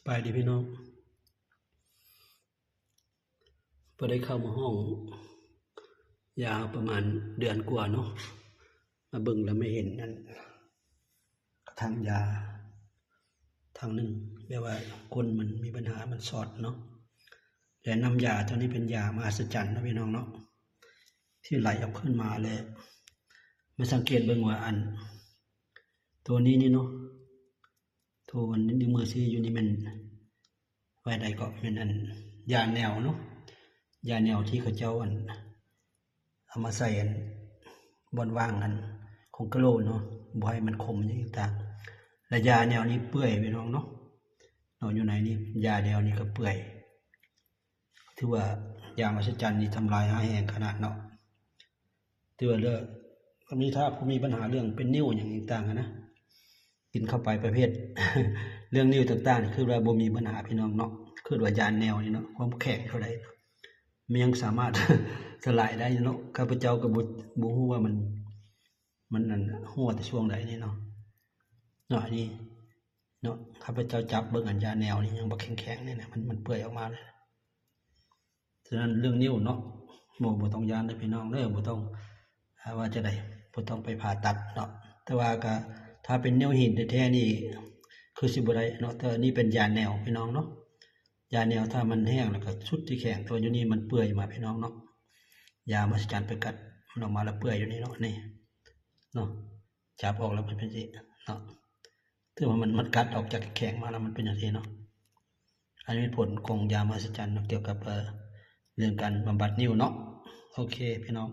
ບາຍດີພີ່ນ້ອງ. ບໍ່ໄດ້ເຂົ້າມາຫ້ອງຢາປະມານເດືອນກວ່າເນາະ. ມາເບິ່ງແລ້ວມາເຫັນອັນ ກະຖາງຢາຖັງໜຶ່ງ ແບບວ່າກົ້ນມັນມີບັນຫາ ມັນຊອດເນາະ. ແລະນ້ຳຢາຕົວນີ້ເປັນຢາມະຫັດສະຈັນເນາະພີ່ນ້ອງເນາະ ທີ່ໄຫຼອອກຂຶ້ນມາ. ແລະມາສັງເກດເບິ່ງວ່າອັນ ຕົວນີ້ນີ້ເນາະ ໂທ ອັນນິ້ວມືຊີ້ຢູ່ນີ້ແມ່ນ ໄວ້ໃດເກາະ ແມ່ນອັນ ຢາແນວເນາະ. ຢາແນວທີ່ເຂົາເຈົ້າອັນ ເອົາມາໃສ່ອັນ ບ່ອນວ່າງອັນ ຂອງກະໂຫຼເນາະ ບໍ່ໃຫ້ມັນຂົມຫຍັງຕ່າງໆ. ແລະຢາແນວນີ້ເປື່ອຍພີ່ນ້ອງເນາະ ເນາະ ຢູ່ໃນນີ້ ຢາແນວນີ້ກໍເປື່ອຍ. ຖືວ່າຢາມະຫັດສະຈັນນີ້ທຳລາຍຮ້າຍແຮງຂະໜາດເນາະ. ຖືວ່າເລີກ ມີ ຖ້າຜູ້ມີບັນຫາເລື່ອງເປັນນິ້ວຫຍັງຕ່າງໆຫັ້ນນະ ກິນເຂົ້າໄປປະເພດເລື່ອງນິ້ວຕ່າງໆ ຄືວ່າບໍ່ມີບັນຫາພີ່ນ້ອງເນາະ. ຄືວ່າຢາແນວນີ້ເນາະ ຄວາມແຂງເທົ່າໃດ ມັນຍັງສາມາດສະຫຼາຍໄດ້ເນາະ. ຂ້າພະເຈົ້າກໍບໍ່ ບໍ່ຮູ້ວ່າມັນ ມັນອັນຮົ່ວແຕ່ຊ່ວງໃດນີ້ເນາະ ເນາະ ອັນນີ້ເນາະ. ຂ້າພະເຈົ້າຈັບເບິ່ງອັນຢາແນວນີ້ຍັງບໍ່ແຂງໆ ນີ້ນະ ມັນ ມັນເປື່ອຍອອກມາເລີຍ. ສະນັ້ນເລື່ອງນິ້ວເນາະ ບໍ່ ບໍ່ຕ້ອງຢ້ານເດີພີ່ນ້ອງເດີ ບໍ່ຕ້ອງ ອ່າ ວ່າຈັ່ງໃດ ບໍ່ຕ້ອງໄປຜ່າຕັດເນາະ. ແຕ່ວ່າກະ ຖ້າເປັນນິ້ວຫີນແທ້ໆນີ້ ຄືຊິບໍ່ໄດ້ເນາະ. ແຕ່ນີ້ເປັນຢາແນວພີ່ນ້ອງເນາະ. ຢາແນວຖ້າມັນແຫ້ງແລ້ວກໍສຸດທີ່ແຂງ ແຕ່ວ່າຢູ່ນີ້ມັນເປື່ອຍມາພີ່ນ້ອງເນາະ. ຢາມະຫັດສະຈັນໄປກັດມັນອອກມາແລ້ວເປື່ອຍຢູ່ນີ້ເນາະ ນີ້ເນາະ. ຈັບອອກແລ້ວມັນເປັນຈັ່ງຊີ້ເນາະ. ຖືວ່າມັນ ມັນກັດອອກຈາກແຂງມາແລ້ວມັນເປັນຈັ່ງຊີ້ເນາະ. ອັນນີ້ເປັນຜົນຂອງຢາມະຫັດສະຈັນເນາະ ກ່ຽວກັບ ເອີ ເລື່ອງການບຳບັດນິ້ວເນາະ. ໂອເຄພີ່ນ້ອງ.